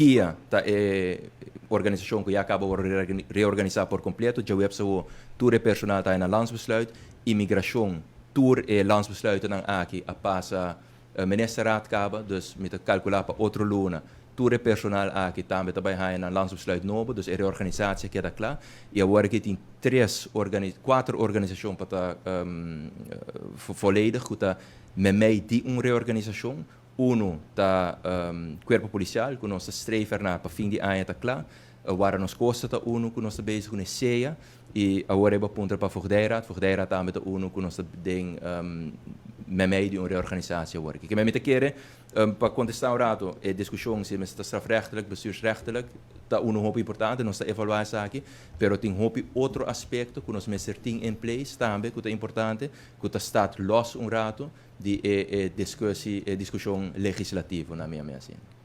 KIA ta e organisashon ku ya a kaba reorganisá por kompleto. Djaweps awor tur e personal ta na landsbesluit. Imigrashon, tur e landsbesluitennan aki a pasa ministerraad kaba, dus mi ta kalkulá pa otro luna tur e personal aki tambe ta bai haña nan landsbesluit nobo, dus e reorganisatie keda kla. I awor aki tin tres organi kuater organisashon pa ta volledig ku ta meimei di un reorganisashon. Uno ta Kuerpo Polisial ku nos ta streef erna pa fin di aña ta kla. Wara Nos Kosta ta uno ku nos ta bezig ku nesea i awor riba puntra pa Voogdijraad. Voogdijraad tambe ta uno ku nos ta den meimei di un reorganisatie awor aki. Keme mi ta kere pa kontestá un rato e diskushon si mester ta strafrechtelijk, bestuursrechtelijk ta uno hopi importante, nos ta evaluá esaki, pero tin hopi otro aspekto ku nos mester tin in place tambe ku ta importante ku ta stat lòs un rato di e e discussie e discusion legislativo na mi a mi asina.